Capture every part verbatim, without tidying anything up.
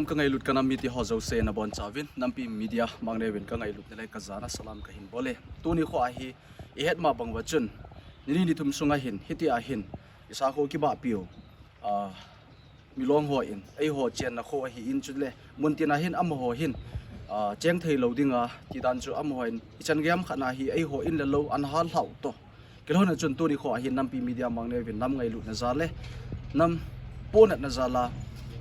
Ka ngailut ka nam mite ho jouse nabonchauvin, Nampi Media mangneo vin ka ngailut nalai ka jana salam kahin bole. Tuni kho ahi, ihet ma bang uva chun, nini nithum sunga hin, hitia hin, isa kho kibahpiu, ah, Milong ho in, eiho chenna kho ahin chule, muntina hin amaho hin, ah, cheng thei lou dinga, tidan chu amaho in, ichan gei ham khat na hi, eiho in le lou, ana hal lhau to. Kilhon a chun tuni kho ahin Nampi Media mangneo vin nam ngailutna jal le, nam pohnatna jal a,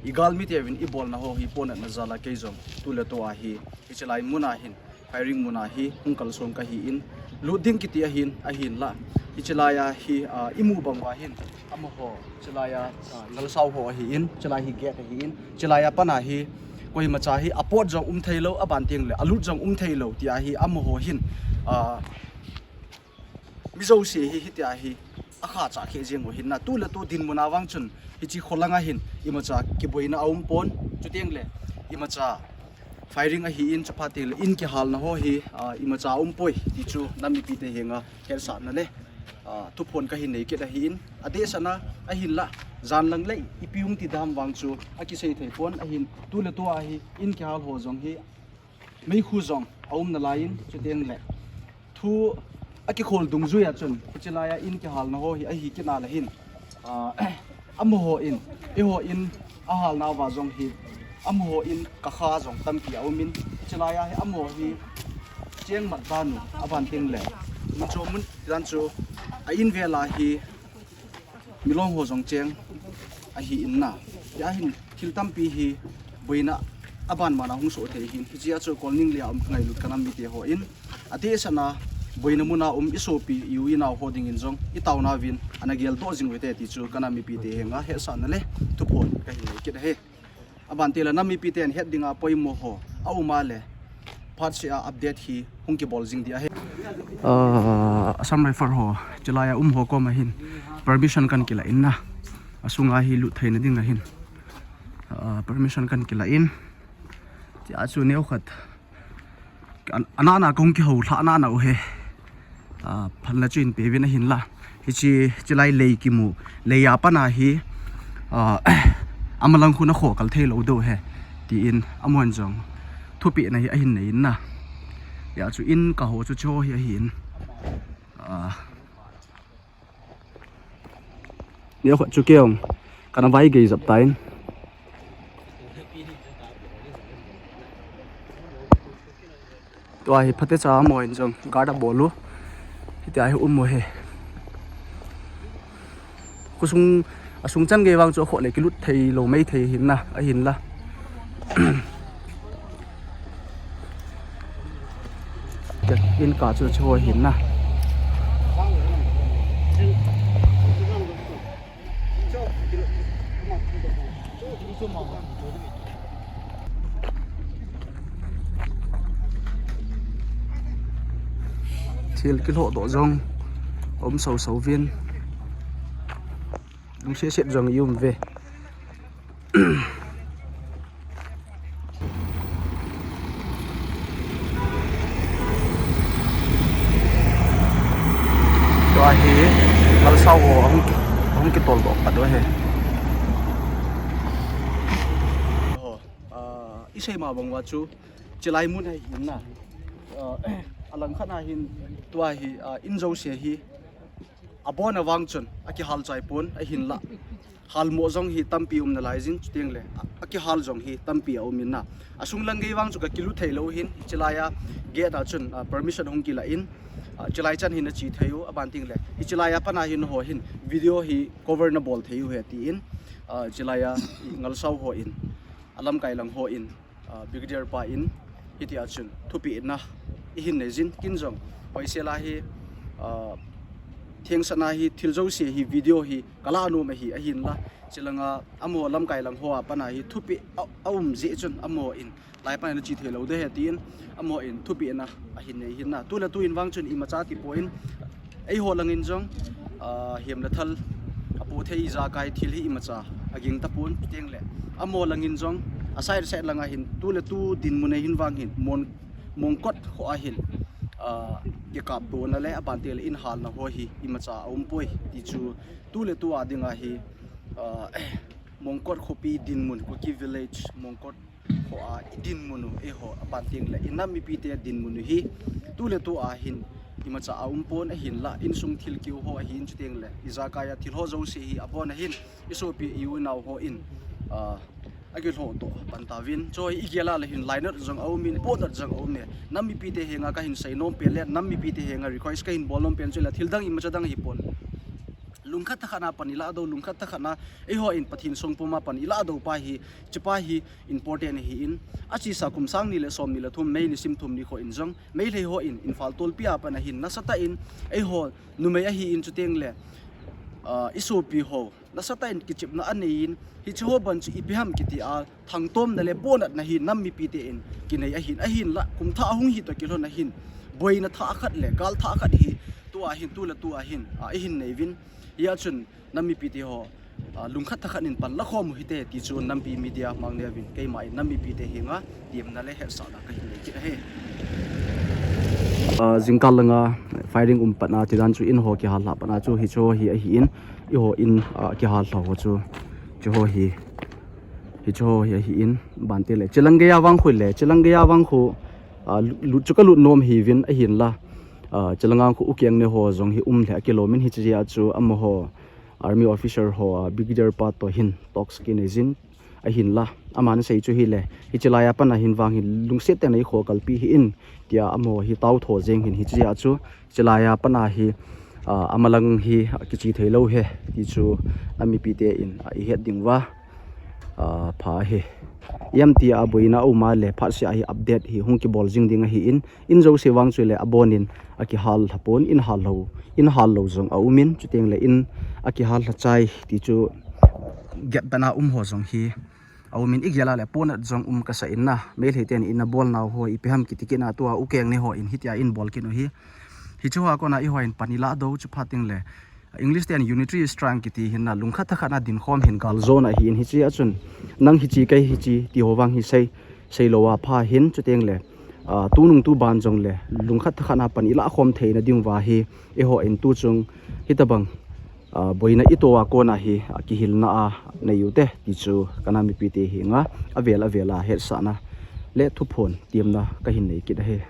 i galmite uvin i bolna ho hi pohnatna jal a kei jong, tu le tu ahi, hiche lai mun a hin, firing mun a hi, hung kalsong kahin, lut ding kiti ahin, ahinla. Hiche lai a hi, ah, i mu bang uva hin, amaho, hiche lai a, ah, ngalsau ho ahin, hiche lai hi gate ahin, hiche lai a pat a hi, koimacha hi, apot jong um thei lou, aban teng le, alut jong um thei lou, tia hi, amaho hin, ah, mi jouse hi, hitia hi, akha cha khe jeng u ahin na, tu le tu dinmun a vang chun, hiche kho lang a hin, imacha kiboina aum pon, chuteng le, imacha firing ahin, chuphat teng le, in kihalna ho hi, ah, imacha aum poi, ti chu nam mipite henga hetsahna le, ah, thuphon kahin nei kit ahin, adeh sanga, ahinla, jan lang le, ipi hung ti dam vang chu, akisei thei pon, ahin, tu le tu ahi, in kihal ho jong hi, meikhu jong aum nalai in, chuteng le. Thu akikhol dungjui a chun, hiche lai a in kihalna ho hi ahi kit na le hin. Ah, amaho in, eiho in ahalna uva jong hi, amaho in kakha jong tampi aum in, hiche lai a hi amaho hi cheng mat dan u, aban teng le. Mun chu mun dan chu, a in vel a hi, Milong ho jong cheng ahin na. Tia hin thil tampi hi boina aban man a hung soh thei hin. Hiche a chu Kolningli a um ka ngailut ka nam mite ho in. Adeh sanga boina mun a um i sopi i u i nao ho dingin jong i taona uvin ana geldoh jing uvin te ti chu ka nam mipite henga hetsahna le thuphon kahin nei kit ahi. Aban teng le nam mipiten het dinga poimo ho aum a le, phat seh a update hi hung kibol jing ding ahi. Ah, Assam Rifle ho, hiche lai a um ho koma hin permission kan kila in na. Asunga hi lut theina ding ahin, ah, permission kan kila in. Tia chu neokhat An-, ana na kong kihou lha na na u he. Ah, phalna chu in pe vin ahinla. Hiche, hiche lai lei kimu. Lei a pat a hi, ah, amalang khu na kho kal thei lou diu he. Tin, amahon jong thupeh na hi ahin nei in na. Tia chu in ka ho chu chu hi ahin. Ah, Neokhat chu kei jong kana vai gei jap tan. Tua hi phatecha amaho in jong guard abol u. Hitia hi um u hi. Khosung, asung chan gei vang chu akhoh le kilut thei lou mai thei hin na, ahinla. In ka chu chu hin na. Thil kilhoh doh jong um so so vin. Lungset set jong i um ve. Tua hi, Malsau ho ahung ki, ahung kitol doh pat u ahi. Ho, ah, i sei ma bang uva chu, chilai mun ahi hin na. Ah, alang khat na hin, tua hi, ah, in jouse hi, abon a vang chun, akihal chai pon, ahinla. Halmo jong hi tampi um nalai jin, chuteng le, a, akihal jong hi tampi aum in na. Asung lang gei vang chu ka kilut thei lou hin, chilai a gate a chun, ah, permission hung kila in, ah, chilai chan hin ache thei u, aban teng le. Hi chilai a pat a hin ho hin, video hi cover na bol thei u ahi tin, ah, chilai a Ngalsau ho in, alamkai lang ho in, ah, Brigadier pa in, hitia chun thupeh na i hin nei jin kin jong. Hoisel a hi, ah, thengsan a hi thil jouse hi video hi ka la nom ahi ahinla. Chilanga amaho lamkai lang ho a pat a hi thupeh a, aum jeh chun amaho in lai pat a na che thei lou ding ahi tin amaho in thupeh na ahin nei hin na. Tu le tu in vang chun imacha ti pon, eiho lang in jong, ah, hem le thal apoh thei ijakai thil hi imacha aging tapon teng le. Amaho lang in jong, aside side lang a hin, tu le tu dinmun a hin vang hin, Mon, Mongkot kho a hin, ah, kikap doh na le, aban teng le in halna ho hi imacha aum poi, ti chu tu le tu a ding a hi, ah, Mongkot khopi dinmun, Kuki Village, Mongkot Ho a i dinmun u, eiho a ban teng le i nam mipite dinmun u hi tu le tu a hin imacha a um pon ahin la, insung thil kiu ho ahin, chuteng le i jakai a thil ho jouse hi abon ahin i sopi i u i nau ho in, ah, a kilhoh doh pan tauvin. Chu hi i gel a le hin lainat jong a um in, ponat jong a um e. Nam mipite henga ka hin sei nom pen le nam mipite henga request ka hin bol nom pen chu le thil dang imacha dang hi pon. Lungkhat thakhat na pan i lah do, lungkhat thakhat na eiho in Pathen songpum a pan i lah do pa hi, chupa hi important ahi in, a chesa kum sang ni le som ni le thum May nisim thum ni kho in jong Meitei ho in Imphal tolpi a pan ahin nasatah in eiho numei ahi in chuteng le, ah, i sopi ho nasatah in kichepna anei in, hiche ho ban chu ipi ham kiti a thangtomna le ponatna hi nam mipite in kinei ahin, ahin la kum thah ahung hi toh kilhon ahin boina thah khat le gal thah khat hi tu a hin, tu le tu a hin, ah, i hin nei uvin. Hia chun nam mipite ho, ah, lungkhat thakhat in pan la khom u hite ti chu Nampi Media mang neo vin keima in nam mipite henga temna le hetsahna ka hin nei kit ahi. Ah, jingkah langa firing um pat na tidan chu in ho kihal lha pat na chu hiche ho hi ahi in, eiho in, ah, kihal lha ho chu hiche ho hi, hiche ho hi ahi in, bante le chilang geiya vang khu le, chilang geiya vang khu, ah, lut chu ka lut nom hi uvin ahin la, ah, chilang a khu u keng ne ho jong hi um le akilom in hiche jeh a chu amaho army officer ho, ah, brigadier pa toh hin talks kinei jin ahin la, aman asei chu hi le, hiche laiya pan a hin vang hin lungset tah in i kho kalpi hi in, tia amaho hi tao tho jeng hin hiche jeh a chu, hiche laiya pan a hi, ah, amalang hi, ah, kiche thei lou he, ti chu nam mipite in, ah, i het ding uva, ah, pha hi. Iam tia boina a um a le phat sia hi update hi hung kibol jing ding ahi in, in jouse vang chu le abon in akihal lha pon, in hal lou, in hal lou jong a um in, chuteng le in akihal lha chai ti chu gap bana um ho jong hi a um in, i gel a le ponat jong um kasa in na, Meitei ten in abol nau ho ipi ham kiti kit na tua u keng ne ho in hitia in bol kit u hi. Hiche ho a kona eiho in pan i lah do chu phat teng le English ten unitary strike kiti hin na lungkhat thakhat na dinkhom hin gal jona ahi in hiche a chun nang hiche kei hiche ti ho vang hi sei, sei lou a pha hin chuteng le, ah, tunung tu ban jong le lungkhat thakhat na pan i lah khom theina ding uva hi eiho in tu chung hitabang, ah, boina i to a kona hi, ah, kihilna a nei u te ti chu ka nam mipite henga avel avel a hetsahna le thuphon temna ka hin nei kit ahi.